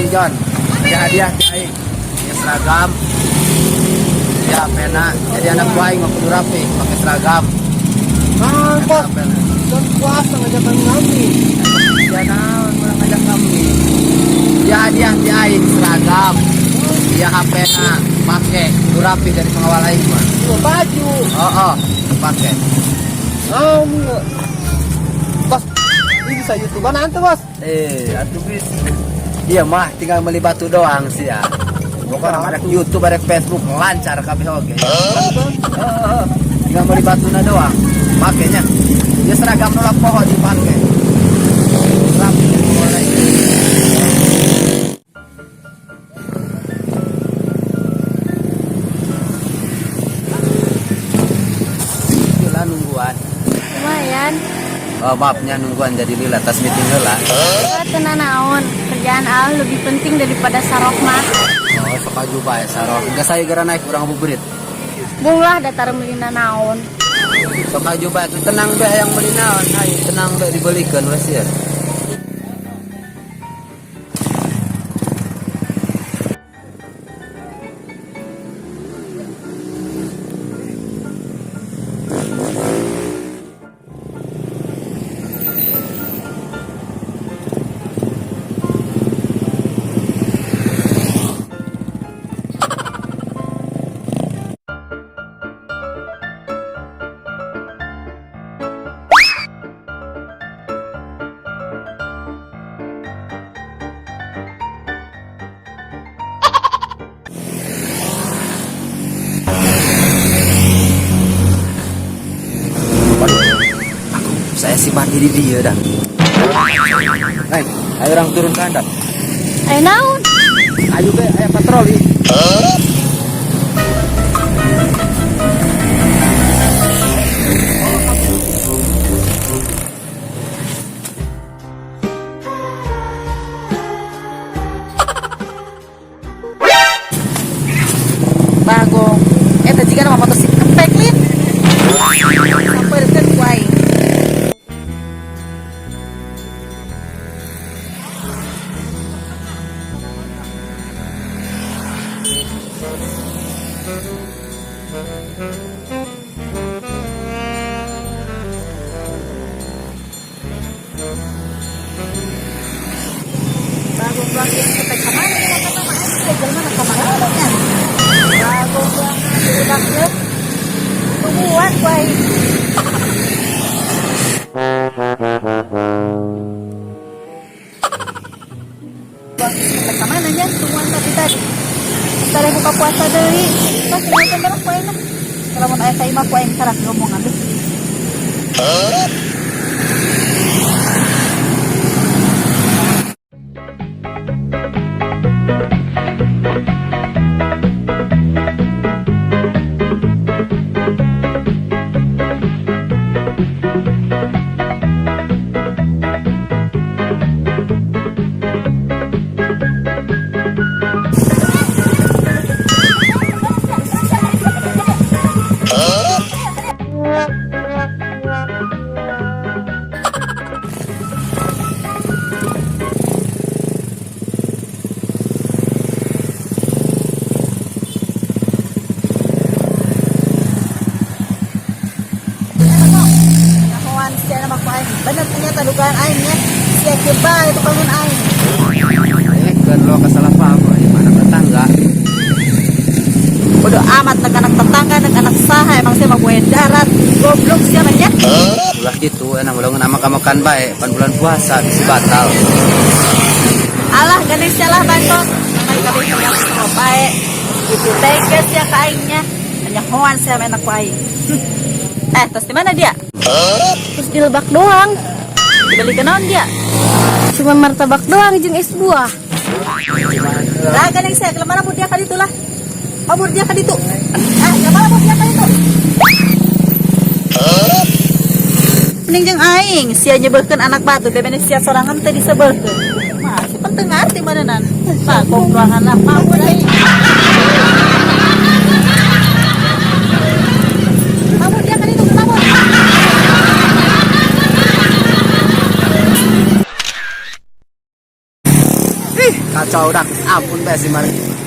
John. Ya hadiah ti aing. Ya seragam. Ya pena. Jadi anak buah aing mah kudu rapi, pakai seragam. Ah, bos. Pena. Dan puasa ngajakan kami. Ya naon urang ngajak kami. Ya hadiah ti aing seragam. Ya HP na pake kudu rapi dari pengawal aing mah. Cuma baju. Oh, pake. Ah, bos. Ini bisa YouTuber nanti, bos. Eh, atuh bis. Iya mah tinggal beli batu doang sih ya. Pokoknya ada YouTube, ada Facebook, lancar kabeh oge. Heeh. Tinggal beli batuna doang. Pakainya. Ya seragam nolak pohon dipakai. Rapi mulai. Lila nungguan. Lumayan. Oh, maafnya nungguan jadi lila tas meeting heula. Ah, teu nanaon. Kerjaan al lebih penting daripada sarok mah. Oh, sok aju bae sarok. Geus saya geura naik urang ngabuburit. Bung lah datar meuli naon. Sok aju bae tuh tenang bae yang beli naon. Ayo tenang bae dibelikeun we sia. Waduh, aku saya si mati di dia dah. Neng, ayo orang turun ke handap. Ayo naon? Ayo be, ayo patroli. Bagong. Eta jiga nama motor si kepek lin. Sampai deket ku aing. Bagong doang si kepek kamana ya kata mah aing teh jelema na kamana nya. Bagong doang budak ieu. Tungguan ku aing. Buang si kepek kamana nya tungguan tapi tadi. Tadi buka puasa deui. Pas nonton bareng ku aing mah. Lamun aya ka imah ku aing karak ngomongan deh. Nyahoan sia nama ku aing. Bener ternyata dugaan aing nya. Sia kebal itu bangun aing. Eh, kan lo kesalah paham, di mana tetangga. Bodoh amat nek anak tetangga nek anak saha emang sia mah buaya darat. Goblok sia mah nya. Ulah gitu, enak ulah nama kamu kan baik, pan bulan puasa bisa batal. Alah gandeng sia lah bangkok. Mamai kabeh tinggal semua bae. Gitu tega sia ka aing nya. Nyahoan sia mah enak ku aing. Eh, terus di mana dia? Terus di lebak doang. Dibeli ke naon dia? Cuma martabak doang jeung es buah. Lah gandeng sia ke mana dia ka ditu lah. Mabur dia ka ditu. Eh, ke mana dia ka ditu? Mending jeung aing, sia nyebeuhkeun anak batu, bebene sia sorangan teh disebeuhkeun. Mah, si penting ngarti meureunnan. Mah, gomblangan lah, mabur aing. Mabur dia ka ditu, mabur. Ih, Kacau dah, ampun be si Mari.